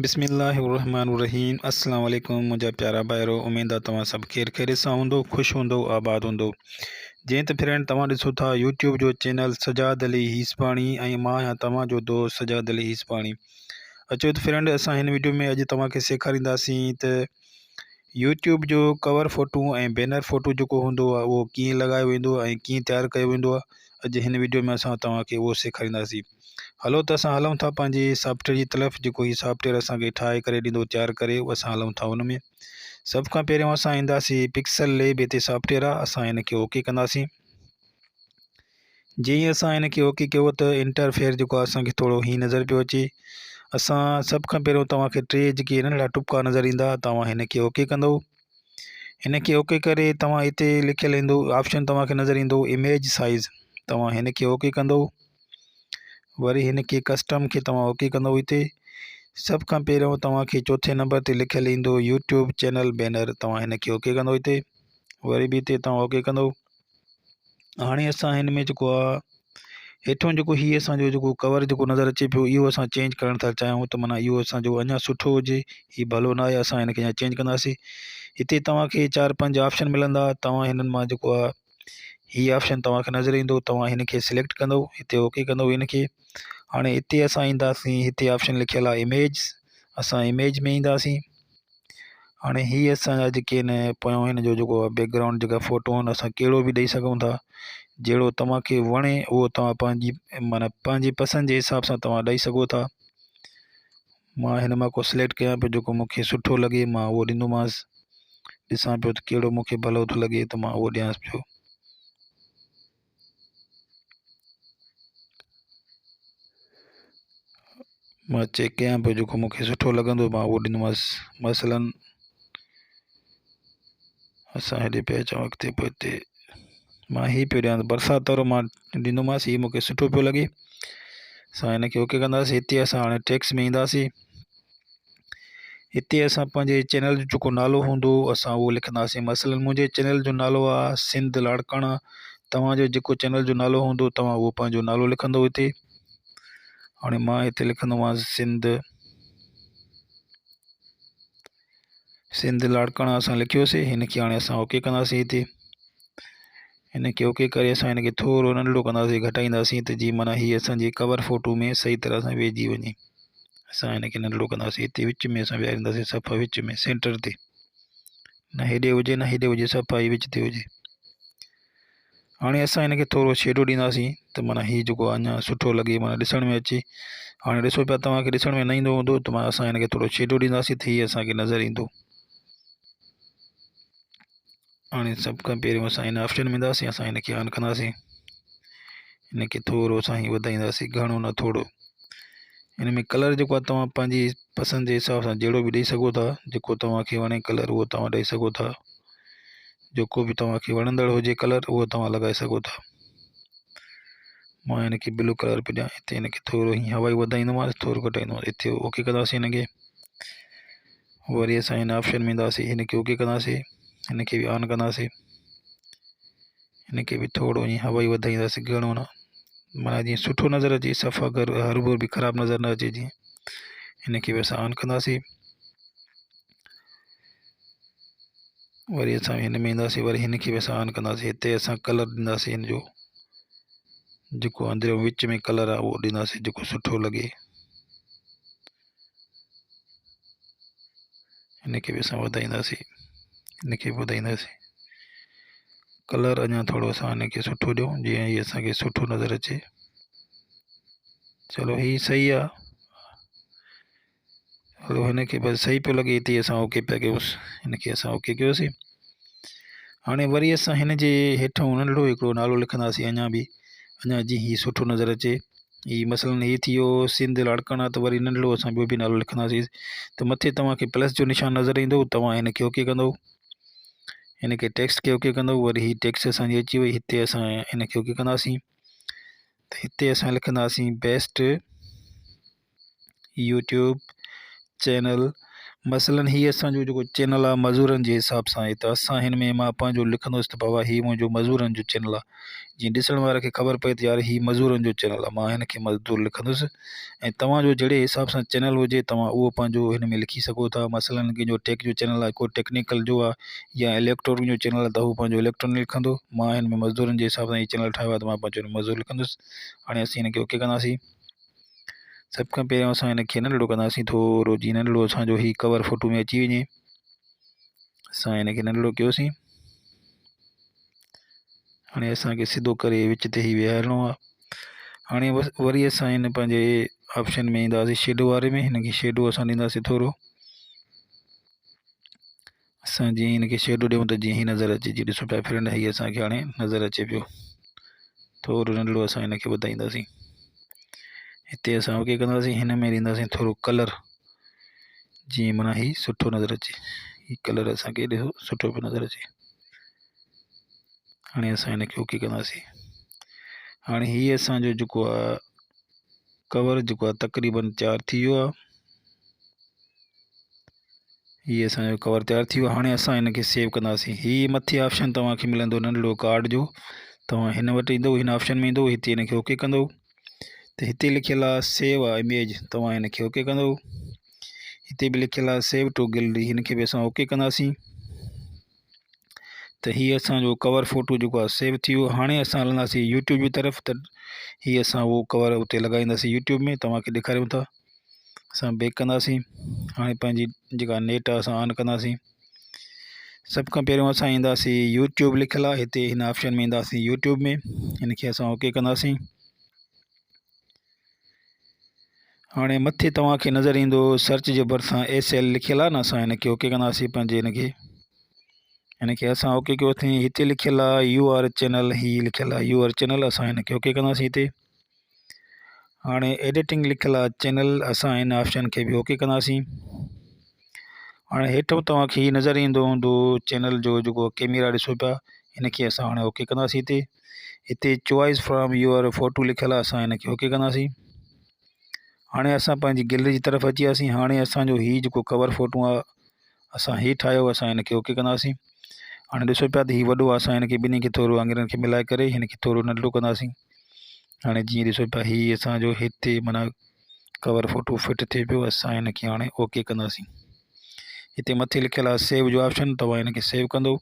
بسم الله الرحمن الرحيم السلام عليڪم منهنجا پيارا ڀائرو اميد آ توهان سڀ خير خيريت سان هوندو خوش هوندو آباد هوندو جئين ته فرينڊ توهان ڏسو ٿا يوٽيوب جو چينل سجاد علي هيسباڻي ۽ مان آهيان توهان جو دوست سجاد علي هيسباڻي اچو ته فرينڊ اسان هن ويڊيو ۾ اڄ توهان کي سيکارينداسين ته يوٽيوب جو ڪور فوٽو ۽ بينر فوٽو جيڪو هوندو آهي اهو ڪيئن لڳايو ويندو آهي ۽ ڪيئن تيار ڪيو ويندو آهي اڄ هن ويڊيو ۾ اسان توهان کي اهو سيکارينداسين هلو ته اسان هلون ٿا پنهنجي سافٽويئر جي طرف جيڪو هي سافٽويئر اسانکي ٺاهي ڪري ڏيندو تيار ڪري اسان هلون ٿا ان ۾ سڀ کان پهريون اسان اينداسين پڪسل ليب هتي سافٽويئر آهي اسان هن کي اوڪي ڪنداسين جيئن ئي اسان هن کي اوڪي ڪيو ته انٽرفيئر جيڪو آهي اسانکي ٿورو هي نظر پيو اچي اسان سڀ کان پهريون توهانکي ٽي جيڪي ننڍڙا ٽپڪا نظر ايندا توهان هن کي اوڪي ڪندو هن کي اوڪي ڪري توهان هتي لکيل ايندو آپشن توهان کي نظر ايندو اميج سائز توهان هن کي اوڪي ڪندو وري هن کي ڪسٽم کي توهان اوڪي ڪندو هتي سڀ کان پهريون توهان کي چوٿين نمبر تي لکيل ايندو يوٽيوب چينل بينر توهان هن کي اوڪي ڪندو هتي وري به هتي توهان اوڪي ڪندو هاڻي اسان هن ۾ جيڪو آ هيٺون جيڪو هي اسانجو جيڪو ڪور جيڪو نظر اچي پيو اهو اسان چينج ڪرڻ ٿا چاهيون ته معنيٰ اهو اسانجو اڃا سٺو هجي هي ڀلو نه آهي اسان هن کي اڃا چينج ڪنداسين هتي توهانکي چار پنج آپشن ملندا توهان هنن مان جيڪو آ هي آپشن توهانکي نظر ايندو توهان هن کي سليڪٽ ڪندو هتي اوڪي ڪندو هن کي هاڻي هتي اسان اينداسين هتي آپشن لکيل آهي اميج اسان اميج ۾ اينداسين هاڻي هي اسان جا جيڪي آهن پويان هن جو جيڪو آهي بيڪ گرائونڊ جيڪا فوٽو آهن اسان ڪهڙو به ڏئي سگهون ٿا جهڙو توهان کي وڻي اهو توهان پنهنجي معنيٰ پنهنجي پسند جي حساب سان توهان ڏئي سگهو ٿا مان هن مان ڪو سليڪٽ ڪيان پيو جيڪو مون کي سٺو لڳي مان اهو ڏيندومانس ڏسان پيو ته ڪهڙو مون کي ڀلو ٿو لڳي ته مان اهو ڏيانس پيو. مان چيڪ ڪيان پيو جيڪو مون کي سٺو لڳندو مان اهو ڏيندومانس مثلاً اسان هيڏي پيا اچون اڳتي پوئتي مان هي پيو ڏيان برسات وارو مان ڏيندومانس هي مون کي سٺو پيو لڳي اسان هن کي اوڪي ڪنداسين هتي اسان هاڻي ٽيڪس ۾ اينداسين هتي اسان پنهنجي چينل جو جيڪو نالو هوندو اسان اهو لکنداسين مثلاً منهنجي چينل جو نالو آهي سنڌ لاڙڪاڻا توهان جو جيڪو چينل جو نالو هوندو توهان اهو پنهنجو نالو لکندو هتي هاڻي مان هتي لکندومانس سنڌ سنڌ لاڙڪاڻا اسان لکيوسي هن کي هاڻي اسان اوڪي ڪنداسين هتي هن کي اوڪي ڪري اسان هن کي ٿورو ننڍڙو ڪنداسين گهٽائينداسين ته جيئن معنيٰ هي اسانجي ڪور فوٽو ۾ صحيح طرح سان ويهجي وڃي اسان هن کي ننڍڙو ڪنداسين هتي وچ ۾ اسان ويهارينداسين صفا وچ ۾ سينٽر تي نه هيڏي هجي نه هيڏي هجي صفا هي وچ تي هجي هاڻي اسان هن کي ٿورو شيڊو ڏينداسين ته معنيٰ هي جيڪو اڃا سٺو لڳي معنيٰ ڏسڻ ۾ اچي هاڻي ڏسو پيا توهان کي ڏسڻ ۾ نه ايندو هوندو ته معنيٰ اسان هن کي ٿورو شيڊو ڏينداسين ته هي اسان کي نظر ايندو هاڻي سڀ کان پهريون اسان هن آپشن ۾ اينداسين اسان هن کي آن ڪنداسين هن کي ٿورو اسان هي وڌائينداسين گهڻو نه ٿورو هن ۾ ڪلر جيڪو آهي توهان پنهنجي پسند جي حساب سان جهڙو به ڏئي سگهو ٿا جيڪو توهان کي وڻي ڪلر اهو توهان ڏئي سگهو ٿا جيڪو به توهان کي وڻندڙ هجي ڪلر اهو توهان لڳائي سگهو ٿا مان هن کي بلو ڪلر پيو ڏيان هتي هن کي ٿورو هيئن هوائي وڌائيندومانس ٿورو گهٽائيندومانس هتي اوڪي ڪنداسين هن کي وري اسان هن آپشن ۾ اينداسين هن کي اوڪي ڪنداسين هن کي به آن ڪنداسين هن کي به ٿورو ائين هوائي وڌائينداسين گهڻو نه معنيٰ جيئن سٺو نظر اچي صفا گهر هربو به خراب نظر نه اچي جيئن هن کي به اسان آن ڪنداسين وري اسان هن ۾ اينداسين وري هن کي به اسان آن ڪنداسين هتي اسان ڪلر ڏينداسين هن جو جيڪو اندريون وچ ۾ ڪلر آهي اهو ڏينداسين جيڪو سٺو لڳي هن کي به اسان وڌائينداسين هن کي به وڌائينداسين ڪلر اڃا ٿورو اسان هن کي سٺو ڏيون جيئن هي اسان کي سٺو نظر اچي چلو هي صحيح آهي هلو هن کي بس صحيح پيو لڳي هتي اسان اوڪي پيا ڪيوس هن کي اسان اوڪي ڪيوسين هاڻي وري اسان هن جي هيٺان ننڍڙو هڪڙو نالو لکنداسين اڃا به اڃا جيئن هي سٺو نظر اچي هي مثلاً هي ٿي ويو سنڌ لاڙڪاڻا ته وري ننڍڙو اسان ٻيو به نالو لکنداسين ته مٿي توهان کي پلس جو نشان نظر ايندو توهان هن کي اوڪي ڪندو هن کي ٽيڪسٽ کي اوڪي ڪندو وري هي ٽيڪسٽ اسانجي اچي وئي هتي اسان هن کي اوڪي ڪنداسين ته هتي اسان لکنداسين بيسٽ يوٽيوب چينل مثلاً هي اسان جو جيڪو چينل آ مزورن جي حساب سان آهي ته اسان هن ۾ مان پنهنجو لکندس ته بابا هي منهنجو مزورن جو چينل آ جيئن ڏسڻ واري کي خبر پئي ته يار هي مزورن جو چينل آ مان هن کي مزدور لکندس ۽ توهان جو جهڙي حساب سان چينل هجي توهان اهو پنهنجو هن ۾ لکي سگهو ٿا مثلاً ڪنهن جو ٽيڪ جو چينل آ ڪو ٽيڪنيڪل جو آ يا اليڪٽرانڪ جو چينل آ ته هو پنهنجو اليڪٽرانڪ لکندو مان هن ۾ مزدورن جي حساب سان هي چينل ٺاهيو آ ته مان پنهنجو مزدور لکندس هاڻي اسين هن کي اوڪي ڪنداسين سڀ کان پهريون اسان هن کي ننڍڙو ڪنداسين ٿورو جيئن ننڍڙو اسانجو هي ڪور فوٽو ۾ اچي وڃي اسان هن کي ننڍڙو ڪيوسين هاڻي اسانکي سڌو ڪري وچ تي هي ويهارڻو آهي هاڻي بس وري اسان هن پنهنجي آپشن ۾ اينداسين شيڊو واري ۾ هن کي شيڊو اسان ڏينداسين ٿورو اسان جيئن هن کي شيڊو ڏيون ته جيئن هي نظر اچي جي ڏسو پيا فرينڊ هي اسان کي هاڻي نظر اچي پيو ٿورو ننڍڙو اسان هن کي وڌائينداسين هتي اسان اوڪي ڪنداسين هن ۾ ڏينداسين ٿورو ڪلر جيئن معنيٰ هي سٺو نظر اچي هي ڪلر اسانکي ڏسو سٺو پيو نظر اچي هاڻي اسان هن کي اوڪي ڪنداسين هاڻي هي اسانجو جيڪو آهي ڪور جيڪو آهي تقريبن تيار ٿي ويو آهي هي اسان جو ڪور تيار ٿي ويو هاڻي اسان هن کي سيو ڪنداسين هي مٿي آپشن توهان کي ملندو ننڍڙو ڪارڊ جو توهان هن وٽ ايندو هن آپشن ۾ ايندو هتي هن کي اوڪي ڪندو ته هتي لکيل آهي سيو اميج توهان هن کي اوڪي ڪندو هتي به لکيل آهي سيو ٽو گيلري هن کي به اسان اوڪي ڪنداسين ته هي اسان جو ڪور فوٽو جيڪو آهي سيو ٿي ويو هاڻي اسان هلنداسين يوٽيوب جي طرف ته هي اسان اهو ڪور اتي لڳائينداسين يوٽيوب ۾ توهان کي ڏيکاريون ٿا اسان بيڪ ڪنداسين هاڻي پنهنجي جيڪا نيٽ آهي اسان آن ڪنداسين سڀ کان پهريون اسان اينداسين يوٽيوب لکيل آهي هتي هن آپشن ۾ اينداسين يوٽيوب ۾ هن کي اسان اوڪي ڪنداسين هاڻي مٿي توهان کي نظر ايندو سرچ جي ڀرسان ايس ايل لکيل آهي نه اسان هن کي اوڪي ڪنداسين پنهنجي هن کي هن کي اسان اوڪي ڪيوسين هتي لکيل آهي يو آر چينل هي لکيل آهي يو آر چينل اسان هن کي اوڪي ڪنداسين هتي هاڻي ايڊيٽنگ لکيل آهي چينل اسان هن آپشن کي به اوڪي ڪنداسين هاڻي هيٺ توهان کي هي نظر ايندو هوندو چينل جو جيڪو ڪيميرا ڏسو پيا هن کي اسان هاڻي اوڪي ڪنداسين هتي هتي چوائس فرام your photo لکيل آهي اسان هن کي اوڪي ڪنداسين هاڻي اسان پنهنجي گيلري جي طرف اچي وياسين هاڻي اسانجو هي جيڪو ڪور فوٽو آهي اسان هي ٺاهيو اسان هن کي اوڪي ڪنداسين هاڻي ڏسو پيا ته هي وڏو آهي اسان هن کي ٻنهي کي ٿورو آڱرين کي ملائي ڪري هن کي ٿورو ننڍڙو ڪنداسين هاڻي جيئن ڏسو پيا هي اسانجو هتي معنيٰ ڪور فوٽو فٽ ٿئي پيو اسان هن کي هاڻي اوڪي ڪنداسين هتي مٿي لکيل آهي سيو جو آپشن توهان هن کي سيو ڪندو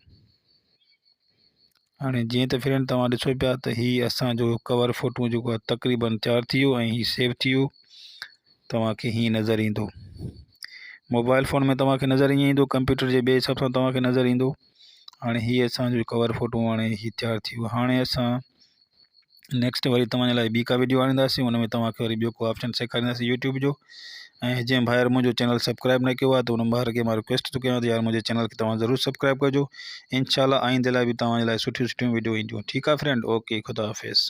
هاڻي جيئن ته فرينڊ توهان ڏسو پيا ته هي اسان جو ڪور فوٽو جيڪو آهي تقريبن تيار ٿي ويو ۽ هي سيو ٿي ويو توهان کي هيئن نظر ايندو موبائل فون ۾ توهان کي نظر ائين ايندو ڪمپيوٽر جي ٻئي حساب سان توهان کي نظر ايندو هاڻي هي اسان جو ڪور فوٽو هاڻي هي تيار ٿي ويو هاڻي اسان نيڪسٽ وري توهان جي لاء ٻي ڪا ويڊيو آڻينداسين ان ۾ توهان کي وري ٻيو ڪو آپشن سيکارينداسين يوٽيوب جو ۽ جنهن ڀائر منهنجو چينل سبسڪرائب نه ڪيو آهي ته ان ڀائر کي مان رڪويسٽ ٿو ڪيان ته يار منهنجي چينل کي توهان ضرور سبسڪرائب ڪجو انشاء الله آئندي لاء به توهان جي لاء سٺيون سٺيون ويڊيو اينديون ٺيڪ آهي فرينڊ اوڪي خدا حافظ.